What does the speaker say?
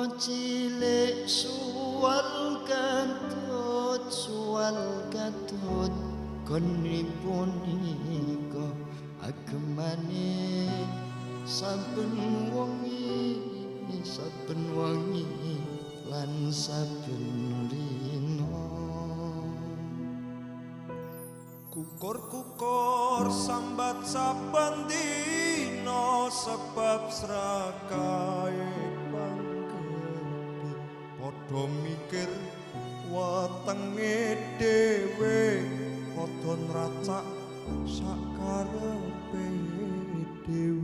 Cilik suwal katut, suwal katut, gonipun nika agemane saben wengi, saben wengi lan saben rina. Kukur-kukur sambat saben dina sebab srakae panggedhe, padha mikir wetenge dhewe, padha nracak sakarepe dhewe.